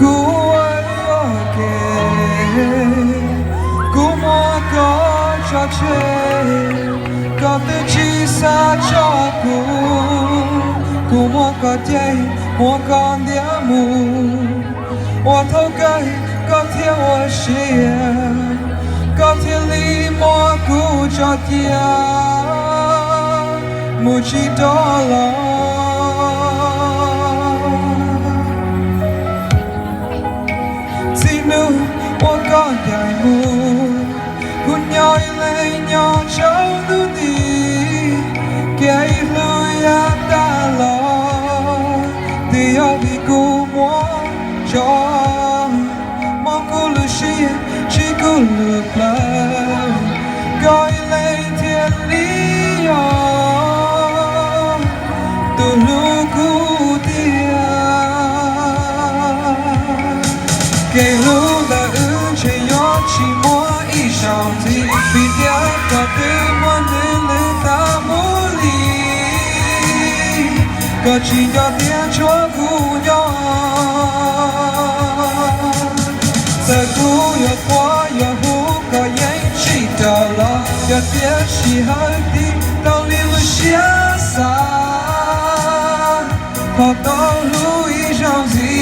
Kuv ua yuam kev, kuv muab koj tso tseg, koj twb tsis xav tso kuv. Kuv muab koj cem, muab koj ntiab mus, ua thaum kawg koj thiaj ua siab, koj thiaj li muab kuv tso cia mus tsis rov los. Txij hnub uas koj ncaim mus, kuv nyob ib leeg nyob tsaus ntuj nti, kev hlub yav tas los twb yog vim kuv muab tso, mob kuv lub siab, tsim kuv lub plawv. Koj ib leeg thiaj li yog tus hlub kuv tiag. Kev hlub ntawm wb ntshe yuav tsis muaj ib zaug ntxiv, vim tias koj twb muab nws lwm tab mus li. Koj tsis nco tias tshuav kuv nyob. Txawm kuv yuav quaj yuav hu koj yeej tsis rov los, yog tias sij hawm tiv tau li lub siab xav, thov tau hlub ib zaug ntxiv.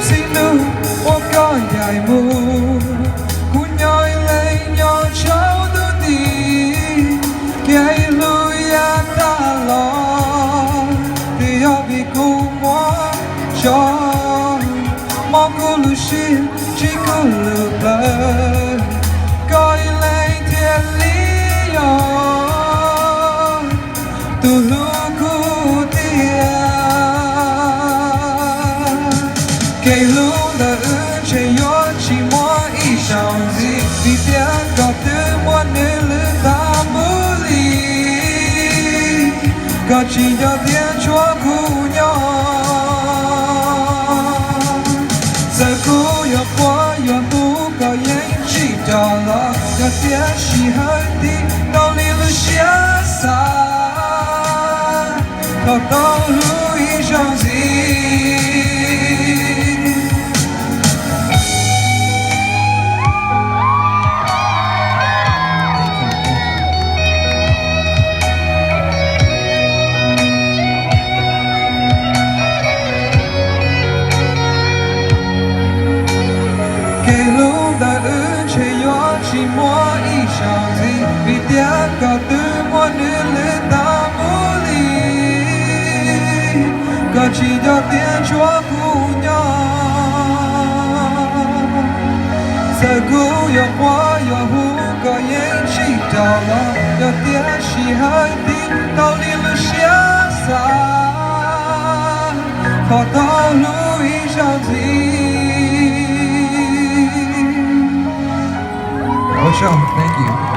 Txij hnub uas koj ncaim mus, kuv nyob ib leeg nyob tsaus ntuj nti, kev hlub yav tas los twb yog vim kuv muab tso, mob kuv lub siab, tsim kuv lub plawv. Koj ib leeg thiaj li yog tus hlub kuv tiag. Kev hlub ntawm wb ntshe yuav tsis muaj ib zaug ntxiv, vim tias koj twb muab nws lwm tab mus li. Koj tsis nco tias tshuav kuv nyob. Txawm kuv yuav quaj yuav hu koj yeej tsis rov los, yog tias sij hawm tiv tau li lub siab xav, thov tau hlub ib zaug ntxiv. Kev hlub ntawm wb ntshe yuav tsis muaj ib zaug ntxiv, vim tias koj twb muab nws lwm tab mus li. Koj tsis nco tias tshuav kuv nyob. Txawm kuv yuav quaj yuav hu koj yeej tsis rov los, yog tias sij hawm tiv tau li lub siab xav, thov tau hlub ib zaug ntxiv. Ua tsaug, thank you.